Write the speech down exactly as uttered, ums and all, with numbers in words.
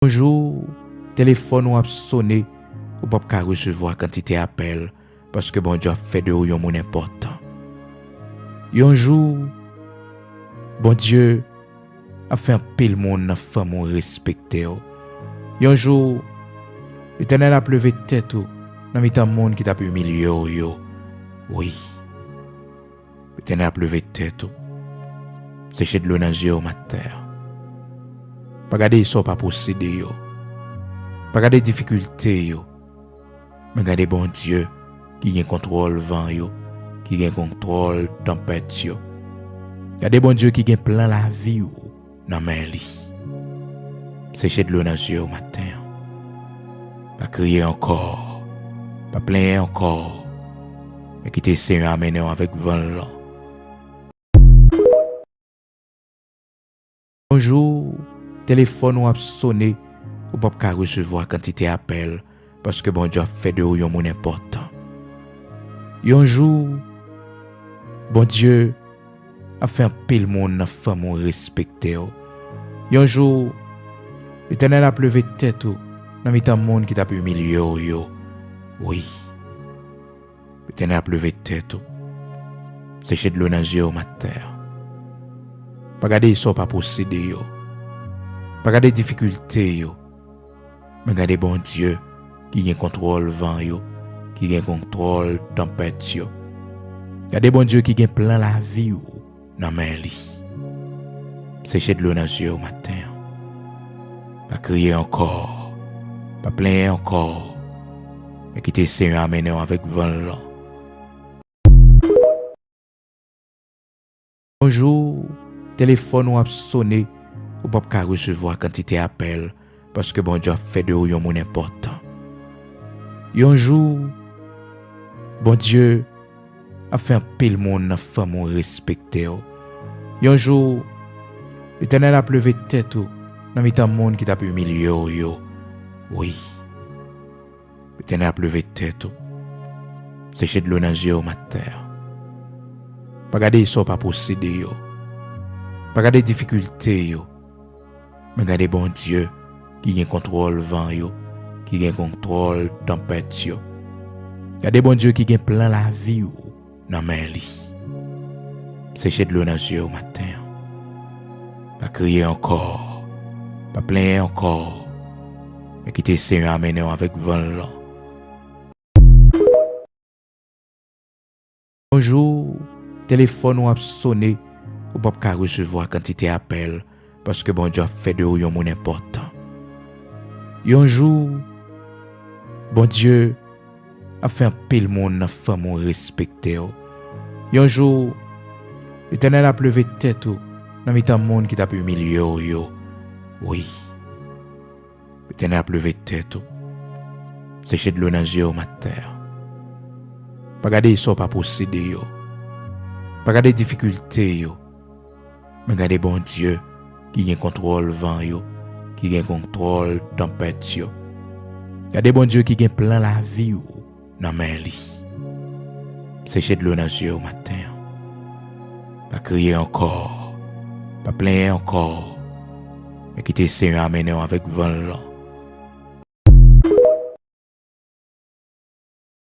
Yon jou, telefòn ou ap sone, ou p ap ka resevwa kantite apèl, paske Bondye ap fè de ou yon moun enpòtan. Yon jou, Bondye ap fè anpil moun nan fanmi w respekte w. Yon jou, Letènèl ap leve tèt ou nan mitan moun ki t ap imilye w yo. Wi. Letènèl ap leve tèt ou. Seche dlo nan zye w maten an. Pa gade sa w pa posede yo. Pa gade difikilte yo. Men gade Bondye ki gen kontwòl van yo, ki gen kontwòl tanpèt yo. Gade Bondye ki gen plan lavi w nan men li. Seche dlo nan zye w maten an. Pa kriye ankò. Pa plenyen ankò. Men kite Senyè a mennen w avèk van l lan. Yon jou, telefòn ou ap sone, ou p ap ka resevwa kantite apèl, paske Bondye ap fè de ou yon moun enpòtan. Yon jou, Bondye ap fè anpil moun nan fanmi w respekte w. Yon jou, Letènèl ap leve tèt ou nan mitan moun ki t ap imilye w yo. Wi. Letènèl ap leve tèt ou. Seche dlo nan zye w maten an. Pa gade sa w pa posede yo. Pa gade difikilte yo. Men gade Bondye ki gen kontwòl van yo, ki gen kontwòl tanpèt yo. Gade Bondye ki gen plan lavi w nan men li. Seche dlo nan zye w maten an. Pa kriye ankò. Pa plenyen ankò. Men kite Senyè a mennen w avèk van l lan. Yon jou, telefòn ou ap sone, ou p ap ka resevwa kantite apèl, paske Bondye ap fè de ou yon moun enpòtan. Yon jou, Bondye ap fè anpil moun nan fanmi w respekte w. Yon jou, Letènèl ap leve tèt ou nan mitan moun ki t ap imilye w yo. Wi. Letènèl ap leve tèt ou. Seche dlo nan zye w maten an. Pa gade sa w pa posede yo. Pa gade difikilte yo. Men gade Bondye ki gen kontwòl van yo, ki gen kontwòl tanpèt yo. Gade Bondye ki gen plan lavi w nan men li. Seche dlo nan zye w maten an. Pa kriye ankò. Pa plenyen ankò. Men kite Senyè a mennen w avèk van l lan. Yon jou, telefòn ou ap sone, ou p ap ka resevwa kantite apèl, paske Bondye ap fè de ou yon moun enpòtan. Yon jou, Bondye ap fè anpil moun nan fanmi w respekte w. Yon jou, Letènèl ap leve tèt ou nan mitan moun ki t ap imilye w yo. Wi. Letènèl ap leve tèt ou. Seche dlo nan zye w maten an. Pa gade sa w pa posede yo. Pa gade difikilte yo. Men gade Bondye ki gen kontwòl van yo, ki gen kontwòl tanpèt yo. Gade Bondye ki gen plan lavi w nan men li. Seche dlo nan zye w maten an. Pa kriye ankò. Pa plenyen ankò. Men kite Senyè a mennen w avèk van l lan.